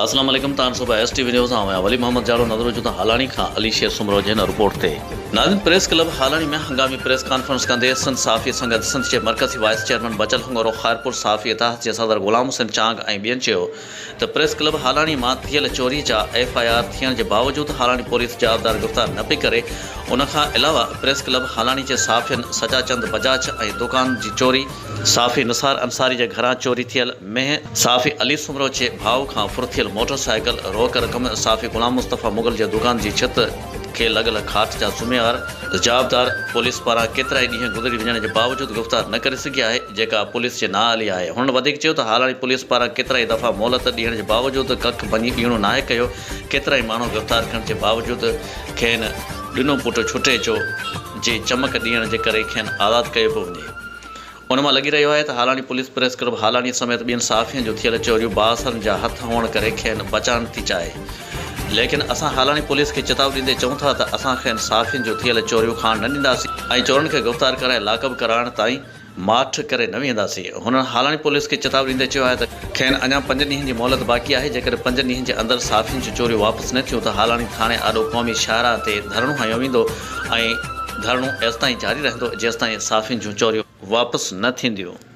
اسلام عليڪم تان صبح ايس ٽي وي نيوز آئون آهيان ولي محمد جاڙو نظر وجهون ٿا هالاڻي کان علي شير سومرو جي هن رپورٽ تي. ناظرين پريس ڪلب هالاڻي ۾ هنگامي پريس ڪانفرنس ڪندي سنڌ صحافي سنگت سنڌ جي مرڪزي وائيس چيئرمين بچل هڱورو خيرپور صحافي اتحاد جي صدر غلام حسين چانگ ۽ ٻين چيو ته پريس ڪلب هالاڻي مان ٿيل چوري جا ايف I R ٿيڻ جي باوجود هالاڻي پوليس جوابدار گرفتار نه پئي ڪري ان کان علاوه پريس ڪلب هالاڻي جي صحافين سجاچند بجاج ۽ دوڪان جي چوري صحافي نثار انصاري جي گهران چوري ٿيل مينهن، صحافي علي سومرو جي ڀاء کان ڦر ٿيل موٽر سائيڪل، روڪ رقم، صحافي غلام مصطفيٰ مغل جي دڪان جي ڇت کي لڳل کاٽ جا ذميوار جوابدار پوليس پاران ڪيترائي ڏينهن گذري وڃڻ جي باوجود گرفتار نه ڪري سگهي آهي، جيڪا پوليس جي نااهلي آهي. هنن وڌيڪ چيو ته هالاڻي پوليس پاران ڪيترائي دفعا مهلت ڏيڻ جي باوجود ڪک ڀڃي ٻيڻو ناهي ڪيو، ڪيترائي ماڻهو گرفتار ڪرڻ جي باوجود کين ڏنو پٽ ڇٽي جو جي چمڪ ڏيڻ جي ڪري کين آزاد ڪيو پيو وڃي. ان مان لڳي رهيو آهي ته Halani police press club Halani سميت ٻين صحافين جون ٿيل چوريون بااثرن جا هٿ هئڻ ڪري کين بچائڻ ٿي چاهي ليڪن اسان هالاڻي پوليس کي چتاء ڏيندي چئون ٿا ته اسان کين صحافين جون ٿيل چوريون کاڻ نه ڏينداسين ۽ چورن کي گرفتار ڪرائي لاڪب ڪرائڻ تائين ماٺ ڪري نه ويهنداسين. هنن هالاڻي پوليس کي چتاء ڏيندي چيو آهي ته کين اڃا پنج ڏينهن جي مهلت باقي آهي جيڪڏهن پنج ڏينهن جي اندر صحافين جون چوريون واپس نه ٿيون ته هالاڻي ٿاڻي آڏو قومي شاهراهه تي ڌرڻو هنيو ويندو ۽ ڌرڻو ايستائين جاري رهندو جيستائين صحافين جون چوريون واپس نه ٿينديون.